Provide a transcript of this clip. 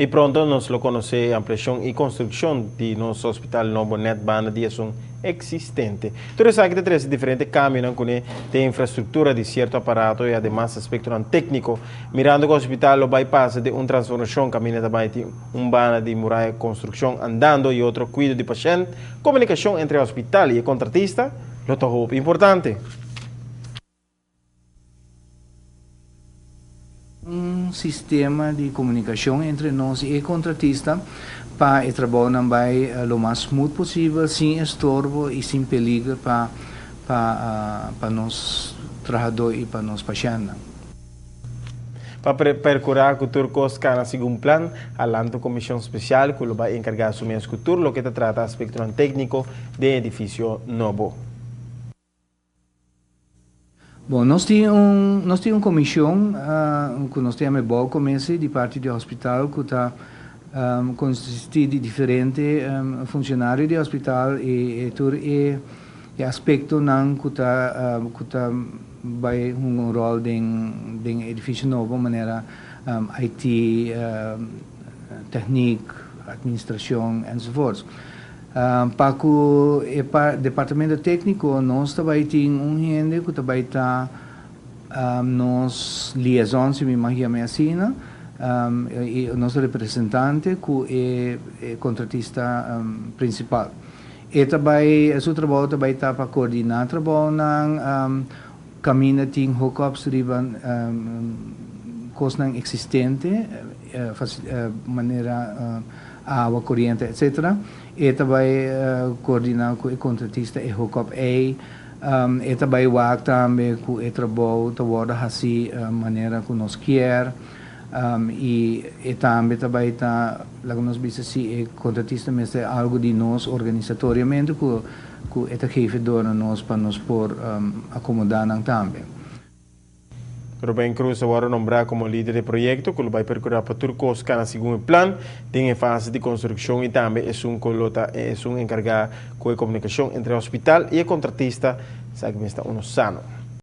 Y pronto nos lo conoce ampliacion y construccion di nos hospital nobo net banda di esun existente. Tur esaki ta trece diferente cambionan cune den infrastructura di cierto aparato y ademas aspectonan tecnico. Mirando cu hospital lo bay pasa den un transformacion caminda ta bay tin un banda di muraya construccion andando y otro cuido di pashent, comunicacion entre hospital y e contratista lo ta hopi importante. Un sistema di komunikashon entre nos i e kontratista pa e trabounan bai lo mas smooth posibel, sin estorbo i sin peliger pa pa pa nos trahadó i pa nos pashèntnan. Pa perkurá ku tur kos kana segun plan, a lanta un komishon spesial ku lo bai enkargá su mes ku tur loke ta trata aspektonan tékniko den e edifisio nobo. Bon, nos tin un, nos tin un komishon ku nos ta yama e bouwcommissie di parti di hospital ku ta konsistí di diferente funshonario di hospital i e tur e e aspektonan ku ta ku ta bai hunga un ròl den den e edifisio nobo manera IT, tèknik, administrashon enzovoorts. Pa ku e departamento tékniko nos ta bai tin un hende ku ta bai ta nos liaison, si mi mag yam'é asina, i nos representante ku e kontratista prinsipal. E ta bai, su trabou ta bai ta pa koordiná trabounan, kaminda tin hookups riba kosnan eksistente, manera awa, koriente etc. E ta bai koordiná ku e kontratista e hookup ei. E ta bai wak tambe ku e trabou ta wòrdu hasí manera ku nos kier. I e tambe ta bai ta, laga nos bisa si e kontratista mester algu di nos organisatoriamente ku ku e ta geef dor na nos pa nos por akomodá nan tambe. Ruben Cruz a wòrdu nombrá komo lider di e proyekto ku lo bai perkurá pa tur kos kana segun e plan den e fase di konstrukshon i tambe esun ku lo ta e esun enkargá ku e komunikashon entre hospital i e kontratista. Esaki mester ta unu sano.